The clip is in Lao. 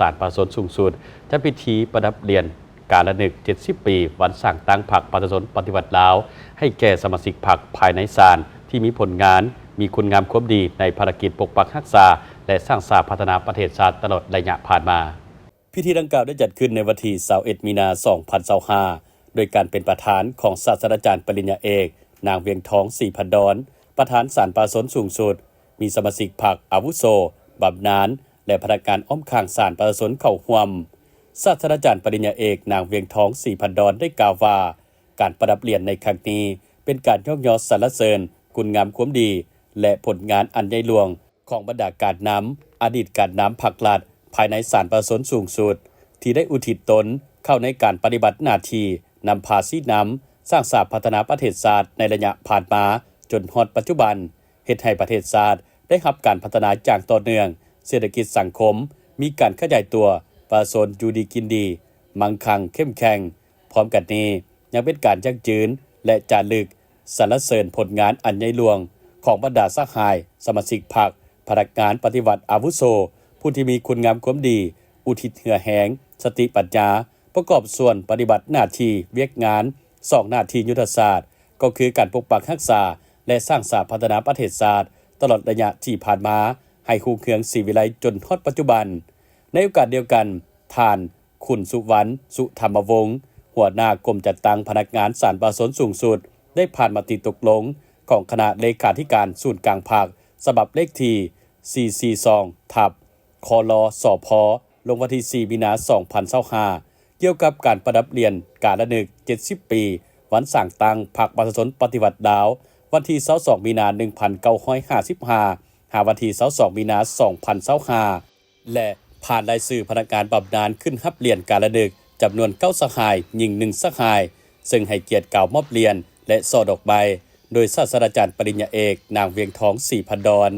ສານປະຊາຊົນສູງສຸດ ຈັດພິທີປະດັບຫຼຽນກາລະນຶກ ເຈັດສິບປີ ວັນສ້າງຕັ້ງພັກປະຊາຊົນປະຕິວັດລາວ ໃຫ້ແກ່ສະມາຊິກພັກພາຍໃນສານ ທີ່ມີຜົນງານ, ມີຄຸນງາມຄວາມດີໃນພາລະກິດປົກປັກຮັກສາ ແລະ ສ້າງສາພັດທະນາປະເທດຊາດຕະຫຼອດໄລຍະຜ່ານມາ. ພິທີດັ່ງກ່າວໄດ້ຈັດຂຶ້ນໃນວັນທີ ຊາວເອັດ ມີນາ ສອງພັນຊາວຫ້າ ໂດຍການເປັນປະທານຂອງສາດສະດາຈານປະລິນຍາເອກ ນາງ ວຽງທອງ ສີພັນດອນ ປະທານສານປະຊາຊົນສູງສຸດ, ມີສະມາຊິກພັກອາວຸໂສ, ບຳນານ ແລະ ພະນັກງານອ້ອມຂ້າງສານປະຊາຊົນເຂົ້າຮ່ວມ. ສາດສະດາຈານປະລິນຍາເອກ ນາງ ວຽງທອງ ສີພັນດອນ ໄດ້ກ່າວວ່າ ການປະດັບຫຼຽນໃນຄັ້ງນີ້ ເປັນການຍ້ອງຍໍສັນລະເສີນຄຸນງາມຄວາມດີ ແລະ ຜົນງານອັນໃຫຍ່ຫຼວງ ຂອງບັນດາການນຳ, ອະດີດການນຳພັກລັດ ພາຍໃນສານປະຊາຊົນສູງສຸດ ທີ່ໄດ້ອຸທິດຕົນເຂົ້າໃນການປະຕິບັດໜ້າທີ່ ນຳພາຊີ້ນຳ ສ້າງສາພັດທະນາປະເທດຊາດໃນໄລຍະຜ່ານມາ ຈົນຮອດປັດຈຸບັນ, ເຮັດໃຫ້ປະເທດຊາດໄດ້ຮັບການພັດທະນາຢ່າງຕໍ່ເນື່ອງ, ເສດຖະກິດສັງຄົມມີການຂະຫຍາຍຕົວ, ປະຊາຊົນຢູ່ດີກິນດີ, ມັ່ງຄັ່ງເຂັ້ມແຂງ. ພ້ອມກັນນີ້ ຍັງເປັນການຢັ້ງຢືນ ແລະ ຈາລຶກສັນລະເສີນຜົນງານອັນໃຫຍ່ຫຼວງຂອງບັນດາສະຫາຍສະມາຊິກພັກ, ພະນັກງານປະຕິວັດອາວຸໂສ ຜູ້ທີ່ມີຄຸນງາມຄວາມດີ, ອຸທິດເຫື່ອແຮງ, ສະຕິປັນຍາ ປະກອບສ່ວນປະຕິບັດໜ້າທີ່ວຽກງານສອງໜ້າທີ່ຍຸດທະສາດ ກໍຄືການປົກປັກຮັກສາ ແລະ ສ້າງສາພັດທະນາປະເທດຊາດ ຕະຫຼອດໄລຍະທີ່ຜ່ານມາ ໃຫ້ຮຸ່ງເຮືອງສີວິໄລຈົນຮອດປັດຈຸບັນ. ໃນໂອກາດດຽວກັນ, ທ່ານ ຂຸນສຸວັນ ສຸທຳມະວົງ ຫົວໜ້າກົມຈັດຕັ້ງພະນັກງານສານປະຊາຊົນສູງສຸດ ໄດ້ຜ່ານມະຕິຕົກລົງຂອງຄະນະເລຂາທິການສູນກາງພັກ ສະບັບເລກທີ ສີ່ສີ່ສອງ ທັບ ຄລ ສພ ລົງວັນທີ ສີ່ ມີນາ ສອງພັນຊາວຫ້າ ກ່ຽວກັບການປະດັບຫຼຽນກາລະນຶກ ເຈັດສິບປີ ວັນສ້າງຕັ້ງພັກປະຊາຊົນປະຕິວັດລາວ ວັນທີ ຊາວສອງ ມີນາ ໜຶ່ງພັນເກົ້າຮ້ອຍຫ້າສິບຫ້າ ຫາວັນທີ ຊາວສອງ ມີນາ ສອງພັນຊາວຫ້າ ແລະ ຜ່ານລາຍຊື່ພະນັກງານບຳນານຂຶ້ນຮັບຫຼຽນກາລະນຶກ ຈຳນວນ ເກົ້າ ສະຫາຍ, ຍິງ ໜຶ່ງ ສະຫາຍ, ເຊິ່ງໃຫ້ກຽດກ່າວມອບຫຼຽນ ແລະ ສໍດອກໄມ້ ໂດຍສາດສະດາຈານປະລິນຍາເອກ ນາງ ວຽງທອງ ສີພັນດອນ.